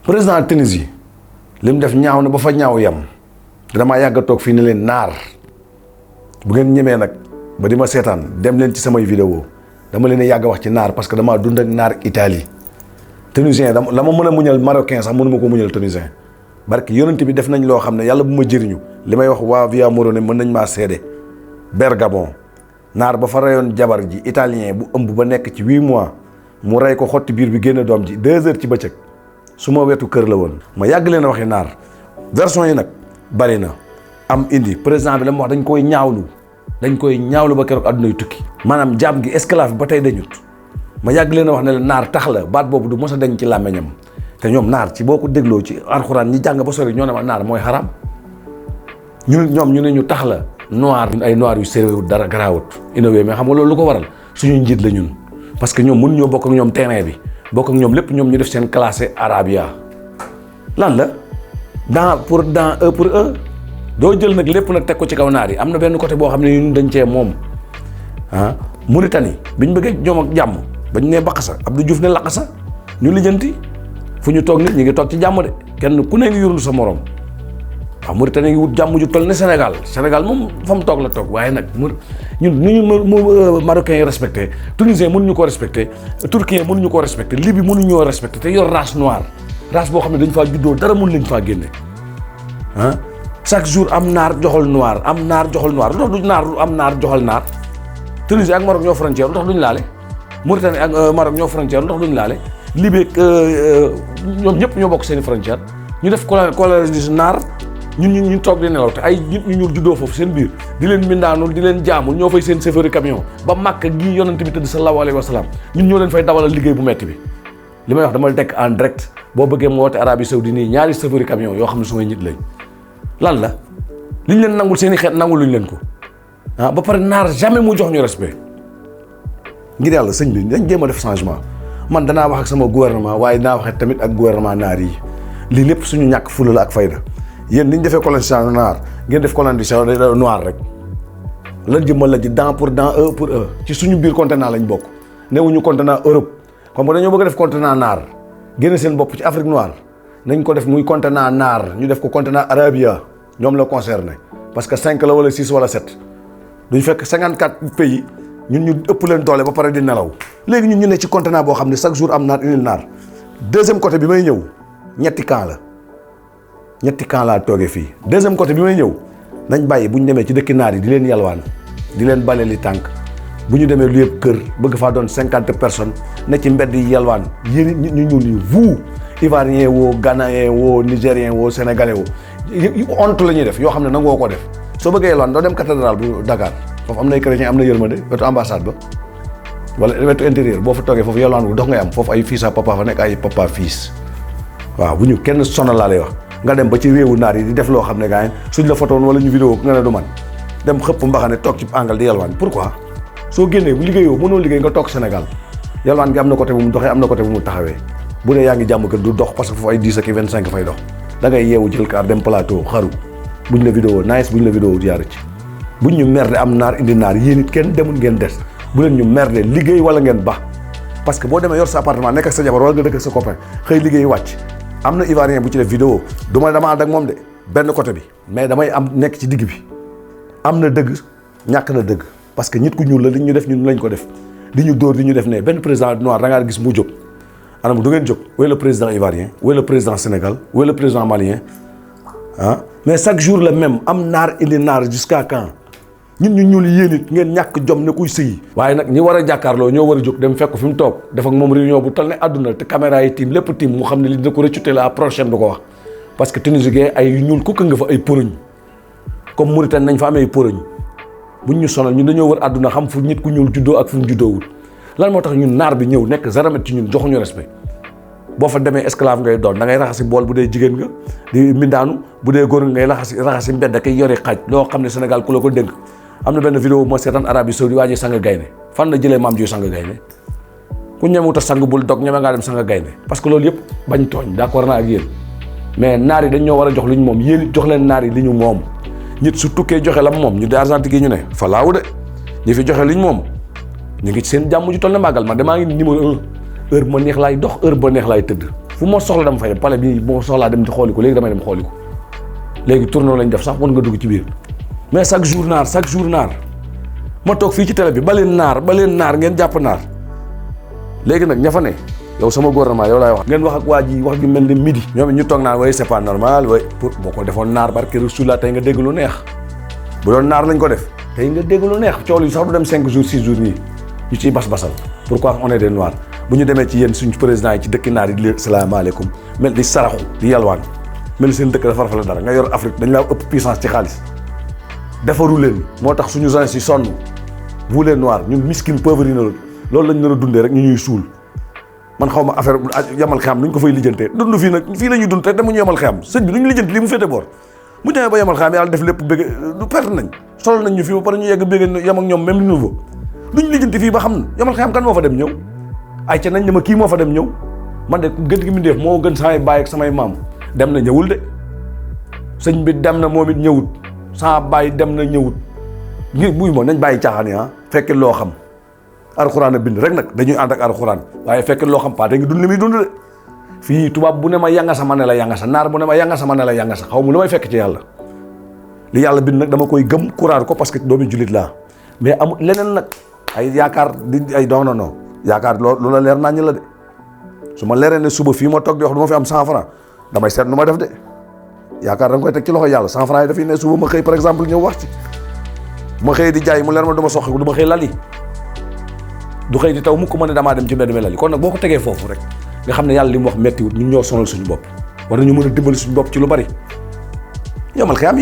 président Tunisie li mu def ñaaw na ba fa ñaaw yam damaa yàgg a toog fii ne leen naar bu ngeen ñemee nag ba di ma seetaan dem leen ci samay vidéo dama leen yàgg a wax ci naar parce que damaa dund ak naar Italie tunisien la ma mën a muñal marocain sax mënu ma ko muñal tunisien barki yonent bi def nañ loo xam ne yàlla bu ma jëriñu li may wax waa Via Morone mën nañ maa seede Bergamo naar ba fa reyoon jabar ji italien bu ëmb ba nekk ci 8 mois mu rey ko xotti biir bi génn doom ji 2 heures ci bëccëg su ma wetu kër la woon ma yàgg leen a waxi naar version yi nag bari na am indi président bi la mu wax dañ koy ñaawlu ba keroog àdduna yu tukki maanaam jaam gi esclave ba tey dañut ma yàgg leen a wax ne la naar tax la baat boobu du mos a dañ ci làmmeñam te ñoom naar ci boo ko dégloo ci alxuraan ñi jàng ba sori ñoo ne ma naar mooy xaraam ñu ne ñu tax la noir ay noir yu séréwut dara garaawut innové mais xam nga loolu lu ko waral suñu njiit la ñun parce que ñoom mënuñoo bokk ak ñoom terrain bi bokk ak ñoom lépp ñoom ñu def seen classé arabia lan la dans eux pour eux doo jël nag lépp nag teg ko ci kaw naar yi am na benn côté boo xam ne ñun dañ cee moom Mauritanie biñ bëggee ñoom ak jàmm bañ ne baqasa Abdou Diouf ne laqasa ñu lijjanti fu ñu toog nit ñi ngi toog ci jàmm de kenn ku ne ngi yurlu sa morom waaw Mauritanie ngi wut jàmm ju toll ne Sénégal moom fa mu toog la toog waaye nag ñun ni ñu marocains yi respecté tunisien mënuñu ko respecté turquien mënuñu ko respecté Libye mënuñoo respecté te yor race noire race boo xam ne dañ faa juddoo dara mën lañ faa génne chaque jour am naar joxal noir am naar joxal noir lu tax du naar lu am naar joxal naar Tunisie ak Maroc ñoo frontière lu tax duñ laale Mauritanie ak Maroc ñoo frontière lu tax duñ laale Libye ñoom ñëpp ñoo bokk seen frontière ñu def colonisation naar ñun toog di nelaw te ay nit ñu ñuul juddoo foofu seen biir di leen mbindaanul di leen jaamul ñoo fay seen chauffeur camion ba Makka gii yonent bi tëdd sallallahu alayhi wa sallam ñun ñoo leen fay dawalal liggéey bu metti bi li may wax dama dekk en direct boo bëggee mu woote Arabie Saoudite nii ñaari chauffeur camion yoo xam ne sumay nit lañ lan la liñ leen nangul seen i xeet nangul luñ leen ko ba pare naar jamais mu jox ñu respect ngir yàlla sëñ bi dañ jéem a def changement man danaa wax ak sama gouvernement waaye dinaa wax tamit ak gouvernement naar yi lii lépp suñu ñàkk fulla la ak fayda yéen ni ñu defee colonisation naar ngeen def colonisation noir rek lan jëmmal la ji dans eux pour eux ci suñu biir continent lañ bokk newuñu continent Europe comme que dañoo bëgg a def continent naar génne seen bopp ci Afrique noire nañ ko def muy continent naar ñu def ko continent arabia ñoom la concerné parce que 5 la wala 6 wala 7 duñ fekk 54 pays ñun ñu ëpp leen doole ba pare di nelaw léegi ñun ñu ne ci continent boo xam ne chaque jour am naar indil naar deuxième côté bi may ñëw ñetti camp laa toogee fii deuxième côté bi may ñëw nañ bàyyi bu ñu demee ci dëkki naar yi di leen yalwaan di leen bale li tànk bu ñu demee lu yëpp kër bëgg faa doon 50 personnes ne ci mbedd yi yalwaan yéen nit ñu ñuul yi vous ivoirien woo ghanéen woo nigérien woo sénégalais woo honte la ñuy def yoo xam ne nangoo ko def soo bëggee yalwaan doo dem cathédrale bu Dakar foofu am nay chrétien am na yërmande wetu ambassade ba wala wetu intérieur boo fa toogee foofu yalwaan bu dox ngay am foofu ay fils à papa fa nekk ay papa fils waaw bu ñu kenn sonal laa lay wax nga dem ba ci réewu naar yi di def loo xam ne gars yi suñ la photoon wala ñu vidéo nga ne du man dem xëpp mbaxane toog ci angle di yalwaan pourquoi soo génnee bu liggéeyoo mënoo liggéey nga toog Sénégal yalwaan gi am na côté bu mu doxee am na côté bu mu taxawee bu dee yaa ngi jàmm kër du dox parce que foofu ay 10 ak 25 fay dox da ngay yeewu jël kaar dem plateau xaru buñ la vidéo nice buñ la vidéo jaar ci buñ ñu merde am naar indi naar yéen it kenn demul ngeen des bu leen ñu merde liggéey wala ngeen ba parce que boo demee yor sa appartement nekk ak sa jabar wala nga dëkk ak sa copain xëy liggéey wàcc am na ivoirien bu ci def vidéo dama ànd ak moom de benn côté bi mais damay am nekk ci digg bi am na dëgg ñàkk na dëgg parce que nit ku ñuul la li ñu def ñun lañ ko def di ñu dóor di ñu def ne benn président noir da ngaa gis mu jóg anam du ngeen jóg où est le président ivoirien où est le président Sénégal où est le président malien mais chaque jour le même am naar indi naar jusqu'à quand ñun ñu ñuul yéen it ngeen ñàkk jom ne kuy sëyi waaye nag ñi war a jàkkaarloo ñoo war a jóg dem fekk fi mu toog def ak moom réunion bu tal ne àdduna te caméra yi tiim lépp tiim mu xam ne li dina ko rëccute la prochaine du ko wax parce que Tunisie ay ñuul kukk nga fa ay poroñ comme Mauritanie nañ fa amee ay poroñ buñ ñu sonal ñun dañoo wër àdduna xam fu nit ku ñuul juddoo ak fu mu juddoowul lan moo tax ñun naar bi ñëw nekk zéro ci ñun joxuñu respect boo fa demee esclave ngay doon da ngay raxasi bool bu dee jigéen nga di mbindaanu bu dee góor ngay raxasi mbedd kay yore xaaj loo xam ne Sénégal ku la ko dénk am na benn vidéo bu ma seetaan Arabie Saoudite waa ji sang gaynde fan la jëlee maam ji sang gaynde ku ñemewut a sang bul dog ñeme ngaa dem sang gaynde parce que loolu yëpp bañ tooñ d'accord naa ak yéen mais naar yi dañ ñoo war a jox li ñu moom yéen jox leen naar yi li ñu moom nit su tukkee joxe la moom ñu de Argentine yi ñu ne fa laawu de ñi fi joxe li ñu moom ñu ngi ci seen jàmm ju toll ne màggal man damaa ngi numéro 1 heure bu ma neex laay dox heure bu ma neex laay tëdd fu ma soxla dama fay dem palais bi bu ma soxlaa dem di xooli ko léegi damay dem xooli ko léegi tournoi lañ def sax mën nga dugg ci biir mais chaque jour naar ma toog fii ci télé bi ba leen naar ngeen jàpp naar léegi nag ña fa ne yow sama gouvernement yow laay wax ngeen wax ak waa ji wax ju mel ni midi ñoom ñu toog naan way c'est pas normal way pour boo ko defoon naar barke Rasulullah tey nga dégg lu neex bu doon naar lañ ko def tey nga dégg lu neex coow yi sax du dem 5 jours 6 jours nii ñu ciy bas-basal pourquoi on est des noirs bu ñu demee ci yéen suñu président yi ci dëkki naar yi di leen salaamaaleykum mel di saraxu di yalwaan mel seen dëkk dafa rafetlu dara nga yor Afrique dañ laa ëpp puissance ci xaalis defaru leen moo tax suñu jeunesse yi sonn vous les noirs ñun miskin pauvre yi na loolu lañ nar a dundee rek ñu ñuy suul man xaw ma affaire yamal xam nuñ ko fay lijjantee dund fii nag fii la ñuy dund te demuñu yamal xam sëñ bi duñu lijjanti lii mu féete boor mu demee ba yamal xam yàlla def lépp bëgg du perte nañ solo nañ ñu fii ba pare ñu yegg bëgg yam ak ñoom même niveau duñ lijjanti fii ba xam yamal xam kan moo fa dem ñëw ay ca nañ ne ma kii moo fa dem ñëw man de gën gi mu def moo gën samay baay ak samay maam dem na ñëwul de sëñ bi dem na moom it ñëwut sama baay dem na ñëwut ngir buy moom nañ bàyyi caaxaan yi fekk loo xam alxuraan a bind rek nag dañuy ànd ak alxuraan waaye fekk loo xam paa te ngi dund li muy dund de fii tubaab bu ne ma yanga sa ma ne la yanga sa naar bu ne ma yanga sa ma ne la yanga sa xaw ma lu may fekk ci yàlla li yàlla bind nag dama koy gëm kuraan ko parce que doomi jullit laa mais amul leneen nag ay yaakaar di ay non yaakaar loolu la leer naññ la de su ma leeree ne suba fii ma toog di wax du ma fi am 100 francs damay seet nu ma def de yaakaar da nga koy teg ci loxo yàlla 100 francs yi dafay ne suba ma xëy par exemple ñëw wax ci ma xëy di jaay mu leer ma du ma soxla du ma xëy lali du xëy di taw mukk ma ne damaa dem ci mbedd mi lali kon nag boo ko tegee foofu rek nga xam ne yàlla li mu wax méttiwut ñun ñoo sonal suñu bopp war nañu mën a dimbali suñu bopp ci lu bari yomal xiyaam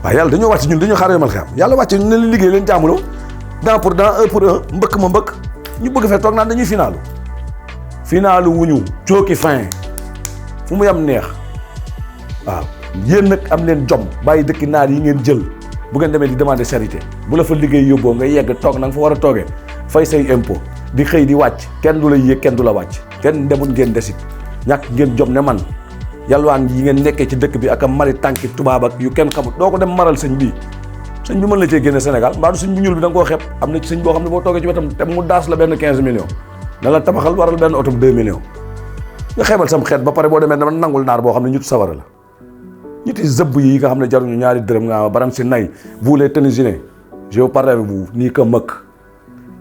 waaye yàlla dañoo wàcc ñun dañoo xaar yomal xiyaam yàlla wàcc ñu ne leen liggéey leen jaamuloo un pour un mbëkk ma mbëkk ñu bëgg fee toog naan dañuy finaalu wuñu cooki fin fu mu yam neex waaw yéen nag am leen jom bàyyi dëkki naar yi ngeen jël bu ngeen demee di demander charité bu la fa liggéey yóbboo nga yegg toog na nga fa war a toogee fay say impôt di xëy di wàcc kenn du la yéeg kenn du la wàcc kenn demul ngeen desit ñàkk ngeen jom ne man yalwaan yi ngeen nekkee ci dëkk bi ak a mari tànki tubaab ak yu kenn xamut doo ko dem maral sëñ bi mën la cee génne Sénégal mbaa du sëñ bu ñuul bi da nga koo xeeb am na ci sëñ boo xam ne boo toogee ci wetam te mu daas la benn 15 millions ne la tabaxal waral benn oto 2 millions nga xeebal sam xeet ba pare boo demee dama nangul naar boo xam ne ñutu sawara la ñuti zëbb yi nga xam ne jaruñu ñaari dërëm nga ama baram si nay vous les Tunisiens je vous parle avec vous nii ka mëkk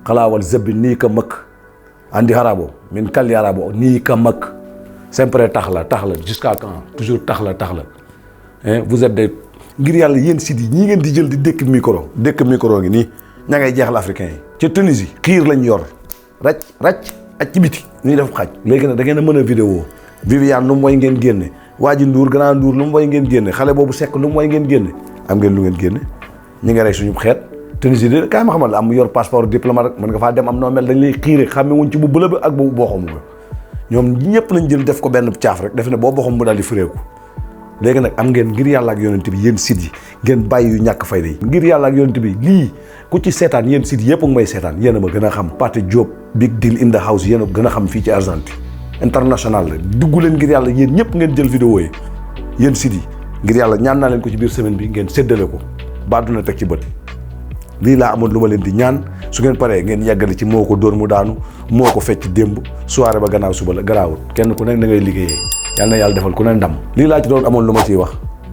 xalaawal zëbbi nii ka mëkk andi harabo min kalli harabo nii ka mëkk sempre tax la jusqu'à quand toujours tax la vous êtes des ngir yàlla yéen sit yi ñii ngeen di jël di dëkk micro ngi nii ña ngay jeexal africain yi ca Tunisie xiir lañ yor racc ak ci biti ñuy def xaj léegi nag da ngeen a mën a vidéo Viviane nu mu way ngeen génne waa ji Ndour grand Ndour nu mu way ngeen génne xale boobu Seck nu mu way ngeen génne am ngeen lu ngeen génne ñi nga rey suñu xeet Tunisie de kaay ma xamal la am yor passeport diplomate mën nga faa dem am noo mel dañ lay xiire xàmme wuñ ci bu bëla bi ak bu boxamu ba ñoom ñëpp lañ jël def ko benn caaf rek def ne boo boxam mu daal di firéeku léegi nag am ngeen ngir yàlla ak yonent bi yéen sit yi ngeen bàyyi yu ñàkk fayda yi ngir yàlla ak yonent bi lii ku ci seetaan yéen sit yëpp a ngi may seetaan yéen a ma gën a xam Pathé Diop big deal in the house yéen a gën a xam fii ci Argentine international la dugg leen ngir yàlla yéen ñëpp ngeen jël vidéo yi yéen sit yi ngir yàlla ñaan naa leen ko ci biir semaine bi ngeen séddale ko ba duna teg ci bët lii laa amoon lu ma leen di ñaan su ngeen paree ngeen yàggale ci moo ko dóor mu daanu moo ko fecc démb soirée ba gannaaw suba la garaawul kenn ku nekk da ngay liggéeyee yàlla na yàlla defal ku ne ndam lii laa ci doon amoon lu ma ciy wax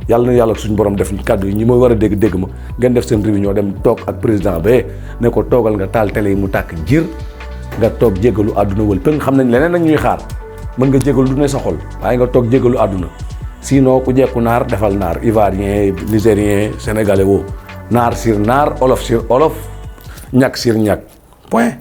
yàlla na yàlla suñu borom def kàddu yi ñi mooy war a dégg ma ngeen def seen réunion dem toog ak président ba ne ko toogal nga taal télé yi mu tàkk jir nga toog jéggalu àdduna wël pëng xam nañ leneen nag ñuy xaar mën nga jéggalu du ne sa xol waaye nga toog jéggalu àdduna sinon ku jekku naar defal naar ivoirien nigérien sénégalais woo naar sur naar olof sur olof ñàkk sur ñàkk point